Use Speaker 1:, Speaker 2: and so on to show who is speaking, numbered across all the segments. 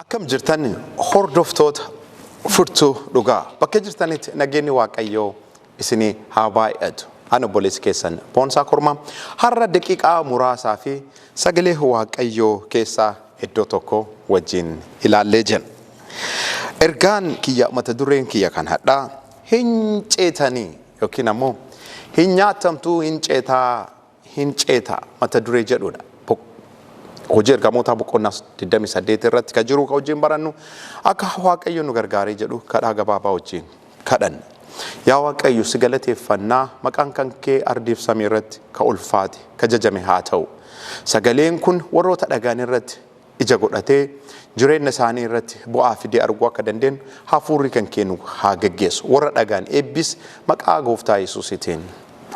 Speaker 1: Akkam jirtan, hordoftoota Furtuu Dhugaa? Bakka jirtanitti nageenyi Waaqayyoo isinii haa baay'atu. Ani obboleessi keessan Boonsaa Kormaa har'a daqiiqaa muraasaa fi sagalee Waaqayyoo keessaa iddoo tokko wajjin ilaallee jenna. Ergaan kiyya, mata dureen kiyya kan hadhaa "Hin ceetanii" yookiin ammoo "Hin nyaatamtuu, hin ceetaa, hin ceetaa" mata duree jedhudha. Hojii Ergamootaa boqonnaa 28 irratti kan jiru kan wajjin barannu, akka Waaqayyo nu gargaaree jedhu kadhaa gabaabaa wajjin kadhanna. Yaa Waaqayyo, si galateeffannaa. Maqaan kan kee ardiif samii irratti ka ulfaate, ka jajame haa ta'u. Sagaleen kun warroota dhagaan irratti ija godhatee jireenya isaanii irratti bu'aa fidee arguu akka dandeenyu hafuurri kan kennu haa geggeessu. Warra dhagaan eebbis, maqaa Gooftaa Yesuusiitiin.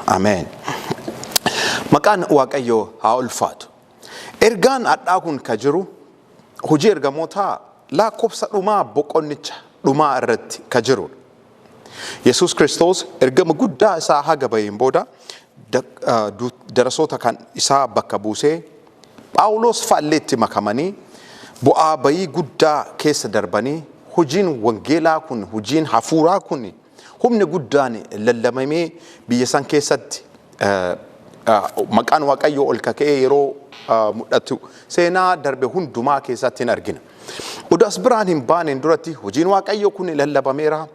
Speaker 1: Ameen. Maqaan Waaqayyoo haa ulfaatu. Ergaan hadhaa kun ka jiru Hojii Ergamootaa lakkoofsa dhumaa, boqonnicha dhumaa irratti ka jirudha. Yesuus Kiristoos ergama guddaa isaa haga baheen booda darasoota kan isaa bakka buusee, Phaawulos fa'allee itti makamanii, bu'aa bayii guddaa keessa darbanii, hojiin wangeelaa kun, hojiin hafuuraa kun humni guddaan lallabamee, biyya san keessatti maqaan Waaqayyoo ol kaka'ee yeroo mul'atu seenaa darbe hundumaa keessatti hin argina. Oduu as biraan hin baaneen duratti hojiin Waaqayyoo kun lallabameera.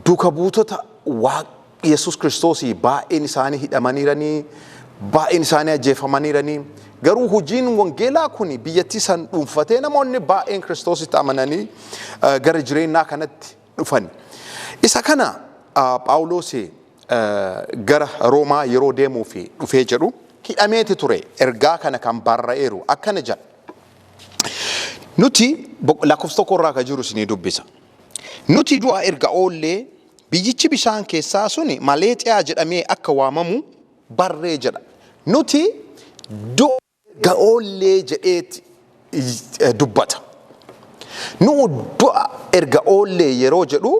Speaker 1: Duuka buutota Yesuus Kiristoosii baay'een isaanii hidhamaniiranii, baay'een isaanii ajjeefamaniiranii. Garuu hojiin wangeelaa kun biyyattii san dhuunfatee, namoonni baay'een Kiristoositti amananii gara jireenyaa kanatti dhufan. Isa kana Phaawulos gara Roomaa yeroo deemuu fi dhufee jedhu hidhameeti ture. Ergaa kana kan barra'eeru akkana jedha. Nuti, lakkoofsa 1 irraa kan jiru isinii dubbisa. "Nuti du'a erga oollee biyyichi bishaan keessaa suni Maleexiyaa jedhamee akka waamamu barree" jedha. "Nuti du'a erga oollee" jedheeti dubbata. Nu du'a erga oollee yeroo jedhu,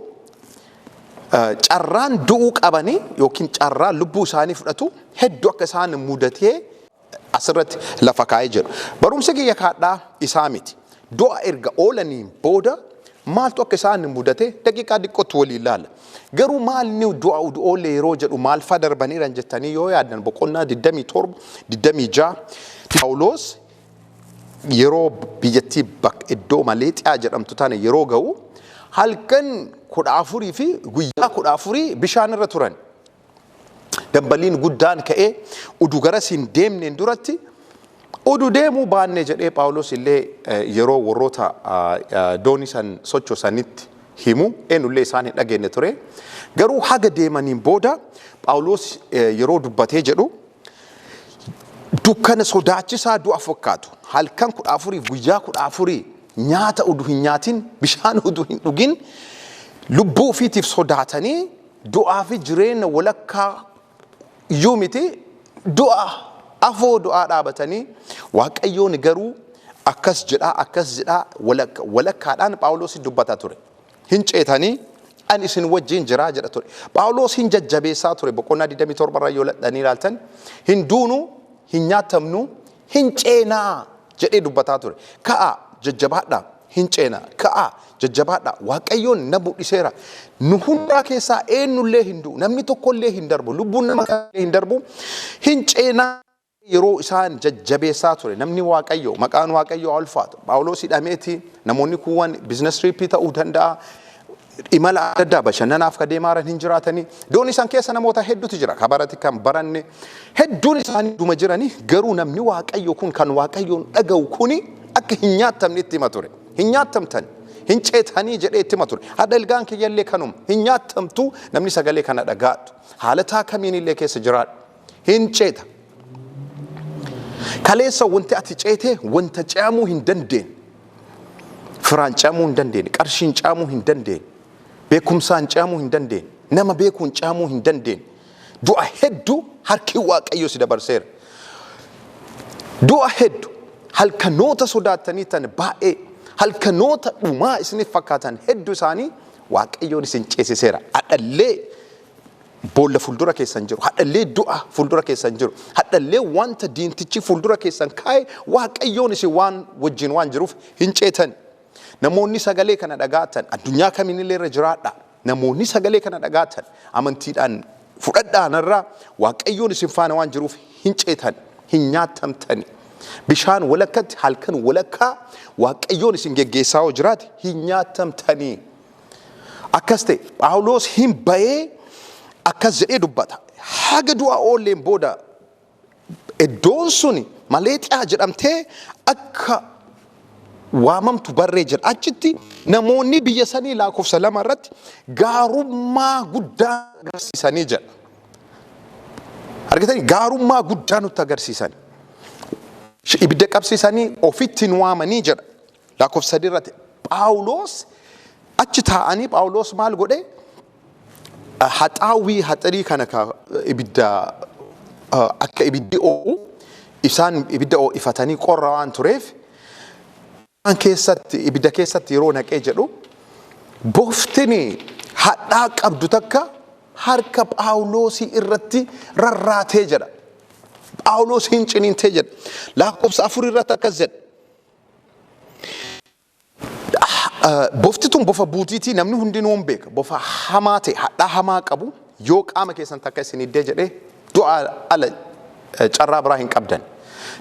Speaker 1: carraan du'uu qabanii yookiin carraan lubbuu isaanii fudhatu hedduu akka isaan mudatee asirratti lafa kaa'ee jedhu. Barumsa kiyya kaadhaa isaa miti. Du'a erga oolaniin booda maaltu akka isaan mudate daqiiqaa xiqqootti waliin ilaalla. Garuu maal inni du'a oollee yeroo jedhu, maal faa darbaniiran jettanii yoo yaaddan, boqonnaa 27, 26, Phaawulos yeroo biyyattii bakka iddoo Maleexiyaa jedhamtu tana yeroo ga'u, halkan 14 fi guyyaa 14 bishaan irra turan. Dambaliin guddaan ka'ee udu garas hin deemneen duratti, "Udu deemuu baanne" jedhee Phaawulos illee yeroo warroota doonii san sochoosanitti himu, eenyullee isaan hin dhageenye ture. Garuu haga deemaniin booda Phaawulos yeroo dubbatee jedhu, dukkana sodaachisaa du'a fakkaatu, halkan 14 guyyaa 14 nyaata udu hin nyaatin, bishaan udu hin dhugin, lubbuu ofiitiif sodaatanii, du'aa fi jireenya walakkaa iyyuu miti, du'a afoo du'aa dhaabatanii, Waaqayyoon garuu akkas jedhaa, akkas jedhaa, walakkaadhaan Phaawulos dubbataa ture. "Hin ceetanii, ani isin wajjin jiraa" jedha ture. Phaawulos hin jajjabeessaa ture. Boqonnaa 27 irraa yoo ladhanii ilaaltan, "Hin duunu, hin nyaatamnu, hin ceenaa" jedhee dubbataa ture. "Ka'a, jajjabaadhaa, hin ceenaa, ka'a, jajjabaadhaa, Waaqayyoon na mul'iseera. Nu hundaa keessaa eenyullee hin du'u, namni tokkollee hin darbu, lubbuun nama kamillee hin darbu, hin ceenaa" yeroo isaan jajjabeessaa ture namni Waaqayyo, maqaan Waaqayyo haa ulfaatu. Phaawulos hidhameeti, namoonni kuuwwan business trip ta'uu danda'a. Imala adda addaa bashannanaaf ka deemaa jiran hin jiraatanii. Doonii isaan keessa namoota hedduutu jira. Ka barate, kan baranne hedduun isaanii dhuma jiranii, garuu namni Waaqayyo kun, kan Waaqayyoon dhaga'u kuni, akka hin nyaatamne itti hima ture. "Hin nyaatamtan, hin ceetanii" jedhee itti hima ture. Hadha ilgaan kiyyallee kanuma, hin nyaatamtu. Namni sagalee kana dhagaatu haalataa kamiin illee keessa jiraadhu, hin ceeta. Kaleessa wanti ati ceete wanta ce'amuu hin dandeenye. Firaan ce'amuu hin dandeenye, qarshiin ce'amuu hin dandeenye, beekumsaan ce'amuu hin dandeenye, nama beekuun ce'amuu hin dandeenye. Du'a hedduu harki Waaqayyo si dabarseera. Du'a hedduu, halkanoota sodaattanii tan baay'ee, halkanoota dhumaa isiniif fakkaatan hedduu isaanii Waaqayyoon isin ceesiseera. Adhallee Boolla fuuldura keessan jiru, hadhallee du'a fuuldura keessan jiru, hadhallee wanta diintichi fuuldura keessan kaa'e, Waaqayyoon isin waan wajjin waan jiruuf hin ceetan. Namoonni sagalee kana dhagaatan addunyaa kamiinillee irra jiraadha. Namoonni sagalee kana dhagaatan amantiidhaan fudhadhaanarraa, Waaqayyoon isin faana waan jiruuf hin ceetan, hin nyaatamtani. Bishaan walakkatti, halkan walakkaa Waaqayyoon isin geggeessaa yoo jiraate, hin nyaatamtanii. Akkas ta'e, Phaawulos hin bayee akkas jedhee dubbata. Haga du'a oolleen booda iddoon suni Maleexiyaa jedhamtee akka waamamtu barree jira. Achitti namoonni biyya sanii lakkoofsa 2 irratti gaarummaa guddaa agarsiisanii jedha. Argitanii, gaarummaa guddaa nutti agarsiisan. Ibidda qabsiisanii ofitti nu waamanii jedha. Lakkoofsa 3 irratti Phaawulos achi taa'anii, Phaawulos maal godhe? Haxaawwii haxirii kana ka ibidda, akka ibiddi oo'u, isaan ibidda oo'ifatanii qorra waan tureef, isaan keessatti, ibidda keessatti yeroo naqee jedhu, boftini hadhaa qabdu takka harka Phaawulosii irratti rarraatee jedha. Phaawulos hin ciniintee jedha. Lakkoofsa 4 irratti akkas jedha. Bofti tun bofa buutiitii, namni hundinuu hin beeka. Bofa hamaa ta'e, hadhaa hamaa qabu, yoo qaama keessan takka isin iddee jedhee, du'a ala carraa biraa hin qabdan.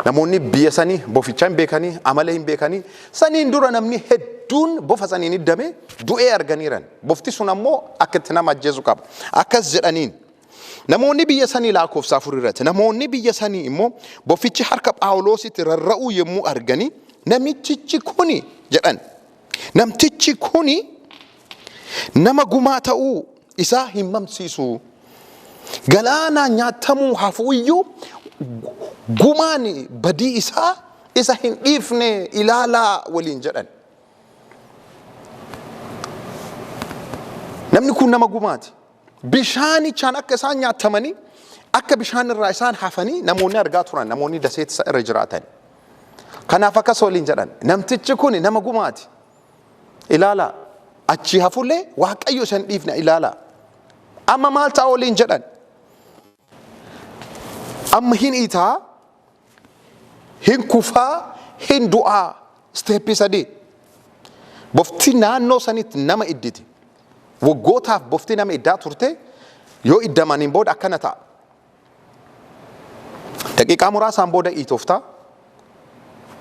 Speaker 1: Namoonni biyya sanii boficha hin beekanii, amala hin beekanii. Saniin dura namni hedduun bofa saniin iddame du'ee arganiiran. Bofti sun ammoo akka itti nama ajjeesu qaba. Akkas jedhaniin. Namoonni biyya sanii, lakkoofsa 4 irratti, namoonni biyya sanii immoo bofichi harka Phaawulositti rarra'uu yommuu arganii, "Namichichi kuni," jedhan. "Namtichi kuni nama gumaa ta'uu isaa hin mamsiisu. Galaanaan nyaatamuu hafu iyyuu gumaan badii isaa isa hin dhiifne, ilaalaa," waliin jedhan. Namni kun nama gumaati. Bishaanichaan akka isaan nyaatamanii, akka bishaan irraa isaan hafanii namoonni argaa turan, namoonni daseet irra jiraatan. Kanaaf akkas waliin jedhan: "Namtichi kun nama gumaati. Ilaalaa, achii hafullee Waaqayyo isa hin dhiifne, ilaalaa. Amma maal ta'a?" waliin jedhan. Amma hin itaa, hin kufaa, hin du'aa. Step 3. Bofti naannoo sanitti nama idditi. Waggootaaf bofti nama iddaa turte, yoo iddamaniin booda akkana ta'a. Daqiiqaa muraasaan booda iitooftaa,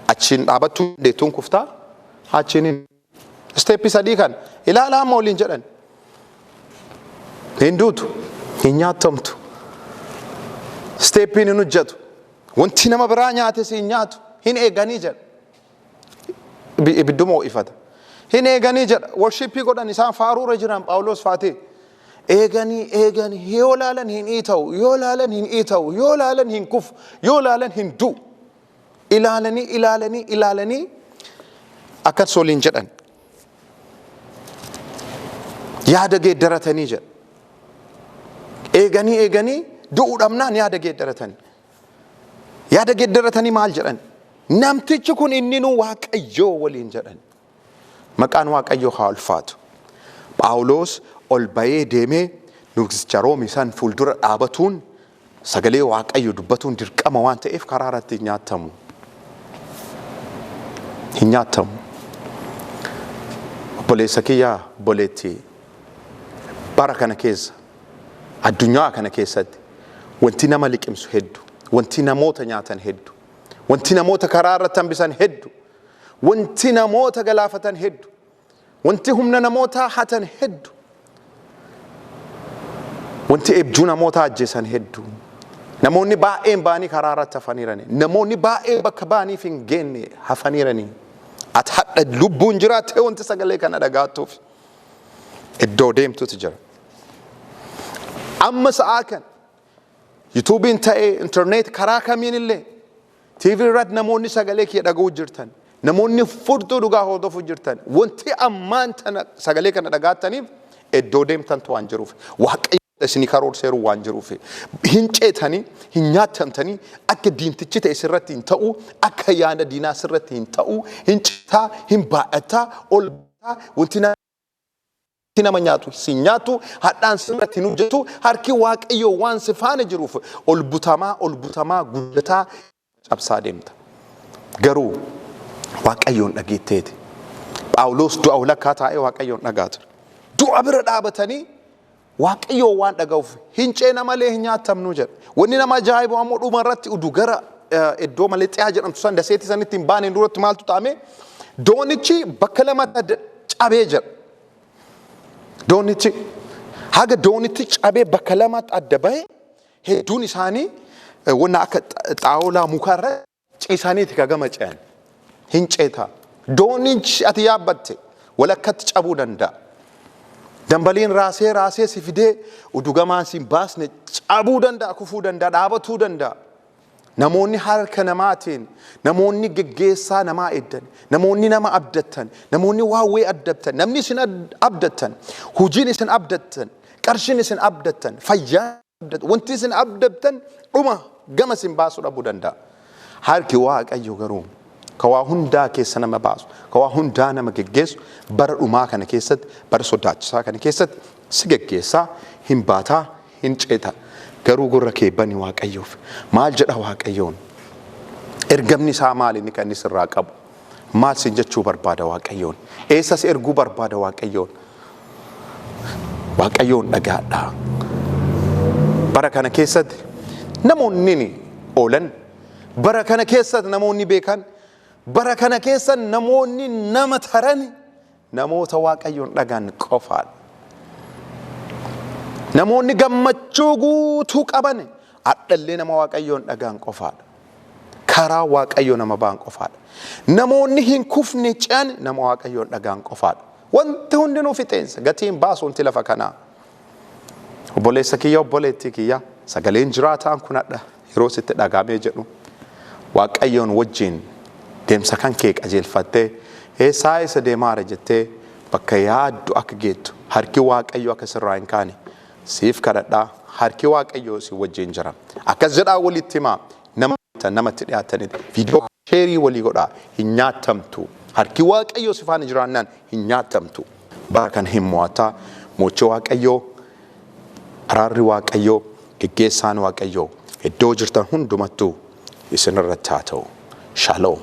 Speaker 1: achiin dhaabattuu dandeettuun kuftaa, achiin hin step 3 kan ilaalaa amma waliin jedhan. Hin duutu, hin nyaatamtu. Steppiin hin hojjetu. Wanti nama biraa nyaate si hin nyaatu. Hin eeganii jedha. Ibidduma ho'ifata. Hin eeganii jedha. Worship godhan, isaan faaruura jiran Phaawulos faatee. Eeganii eeganii, yoo laalan hin iita'u, yoo laalan hin iita'u, yoo laalan hin kufu, yoo laalan hin du'u. Ilaalanii ilaalanii ilaalanii akkas waliin jedhan. Yaada geeddaratanii jedha. Eeganii eeganii du'uu dhabnaan yaada geeddaratanii. Yaada geeddaratanii maal jedhan? "Namtichi kun inninuu Waaqayyoo," waliin jedhan. Maqaan Waaqayyoo haa ulfaatu. Phaawulos ol bayee deemee nugusicha Roomii san fuuldura dhaabatuun, sagalee Waaqayyo dubbatuun dirqama waan ta'eef, karaa irratti hin nyaatamu. Hin nyaatamu. Obboleessa kiyyaa, obboleettii, bara kana keessa, addunyaa kana keessatti wanti nama liqimsu hedduu, wanti namoota nyaatan hedduu, wanti namoota karaa irratti hambisan hedduu, wanti namoota galaafatan hedduu, wanti humna namootaa hatan hedduu, wanti eebjuu namootaa ajjeesan hedduu. Namoonni baay'een ba'anii karaa irratti hafaniirani. Namoonni baay'een bakka ba'aniif hin geenne hafaniirani. Ati hadha lubbuun jiraattee wanti sagalee kana dhagaattuuf iddoo deemtutu jira. Amma sa'aa kan YouTubeiin ta'ee, internet karaa kamiin illee, TV irratti namoonni sagalee kiyya dhaga'uu jirtan, namoonni furtuu dhugaa hordofuu jirtan, wanti ammaan tana sagalee kana dhagaattaniif iddoo deemtantu waan jiruuf, Waaqayyo isinii karoorseeru waan jiruuf, hin ceetanii, hin nyaatamtanii. Akka diintichi ta'e sirratti hin ta'u, akka yaada diinaa sirratti hin ta'u. Hin ceetaa, hin baay'ataa, ol baataa, wanti Nama nyaatu si nyaatu, hadhaan sirratti hin hojjetu. Harki Waaqayyoo waan si faana jiruuf ol butamaa, ol butamaa, guddataa, cabsaa deemta. Garuu Waaqayyoon dhageetteeti. Phaawulos du'a walakkaa taa'ee Waaqayyoon dhagaa ture. Du'a bira dhaabatanii Waaqayyoo waan dhaga'uuf hin ceena malee hin nyaatamnu jedha. Wanni nama ajaa'ibu ammoo dhuma irratti udu gara iddoo Malexiyaa jedhamtu san, daseetii sanitti hin baaneen duratti maaltu ta'ame? Doonichi bakka lamatti cabee jedha. Doonichi haga doonitti cabee bakka lamatti adda bahe, hedduun isaanii wanna akka xaawulaa mukarra ciisaniiti ka gama ce'an. Hin ceetaa. Doonichi ati yaabbatte walakkatti cabuu danda'a. Dambaliin raasee raasee si fidee udugamaan si hin baasne cabuu danda'a, kufuu danda'a, dhaabatuu danda'a. Namoonni harka namaatiin, namoonni geggeessaa namaa eeddan, namoonni nama abdattan, namoonni waawwee abdattan, namni isin abdattan, hojiin isin abdattan, qarshiin isin abdattan, fayyaan abdattan, wanti isin abdattan dhuma gama isin baasuu dhabuu danda'a. Harki Waaqayyo garuu ka waa hundaa keessa nama baasu, ka waa hundaa nama geggeessu, bara dhumaa kana keessatti, bara sodaachisaa kana keessatti si geggeessaa, hin baataa, hin ceeta. Garuu gurra kee bani Waaqayyoof. Maal jedha Waaqayyoon? Ergamni isaa maali inni kan inni sirraa qabu? Maal siin jechuu barbaada Waaqayyoon? Eessa si erguu barbaada Waaqayyoon? Waaqayyoon dhagaadhaa. Bara kana keessatti namoonni ni oolan, bara kana keessatti namoonni beekan, bara kana keessa namoonni nama taran namoota Waaqayyoon dhagaan qofaadha. Namoonni gammachuu guutuu qaban hadhallee nama Waaqayyoon dhagaan qofaadha. Karaa Waaqayyoo nama ba'an qofaadha. Namoonni hin kufne ce'an nama Waaqayyoon dhagaan qofaadha. Wanti hundinuu fixeensa, gatiin baasu wanti lafa kanaa. Obboleessa kiyya, obboleettii kiyya, sagaleen jiraataan kun hadha yeroo sitti dhagaamee jedhu, Waaqayyoon wajjin deemsa kan kee qajeelfattee, eessaa eessa deemaara jettee, bakka yaaddu akka geettu, harki Waaqayyoo akka sirraa hin kaane siif kadhadhaa. Harki Waaqayyoo si wajjin jira. Akkas jedhaa walitti himaa, nama namatti dhiyaatanitti viidiyoo share walii godhaa. Hin nyaatamtu. Harki Waaqayyoo si faana jiraannaan hin nyaatamtu. Bara kana hin mo'ataa. Mochi Waaqayyoo, araarri Waaqayyoo, geggeessaan Waaqayyoo iddoo jirtan hundumattuu isin irratti haa ta'u. Shalom.